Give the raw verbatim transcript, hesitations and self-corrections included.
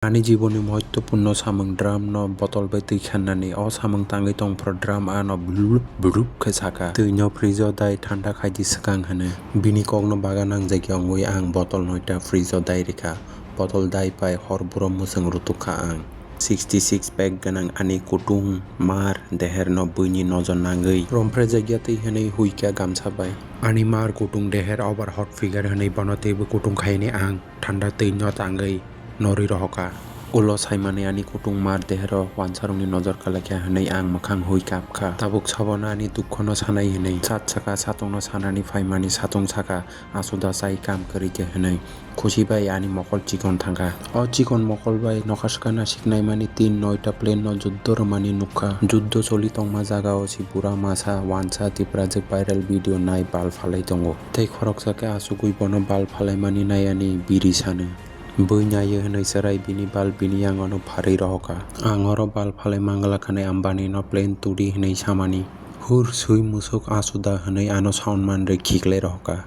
Ani jiboni mohottopurno samung drum no botol bai twi khennani. O samung tangwi tongphuru drum ano blup blup khe saka. Twi no fridge o dai thanda khaidi swkang hwnwi. Bini kokno baga nangjagwi wngwi ang botol noita fridge o dai rikha. Botol dai pai hor buro mwchwng rutuk kha ang. Sixty six pack gwnang ani kutung mar deher no buini nojor nangwi romphre jagya twi hwnwi huika gamsa bai. Ani mar kutung deher over hot figure hwnwi bono teibo kutung khaini ang thanda twi no tangwi norwi rohokha. Ulo saimani ani kutung mar dehero wansarokni nojor kalaikha hwnwi ang mwkhang hui kapkha. Tabuk sabono ani dukhono sanai hwnwi sat saka satungno sanani phaimani satung saka asuda chai kam kwrwi khe hwnwi khusi bai ani mokol chikon thangkha. O chikon mokol bai nokha swkang nasiknaimani tin noita plane no juddo rwmani nukha. Juddo choli tongma jagao si bura masa wansa Tiprajwk viral video nai bal phalai tongo. Tei khoroksa khe achugwi bono bal phalaimani naiani biri sano. Bui naiwi hwnwi chwrai bini bal bini yangano pharwi rohokha. Ang oro bal phalai mangala khwnwi Ambani no plane tudi hwnwi samani. Hur sui musuk achuda hwnwi ano sound manrwi khiklai rohokha.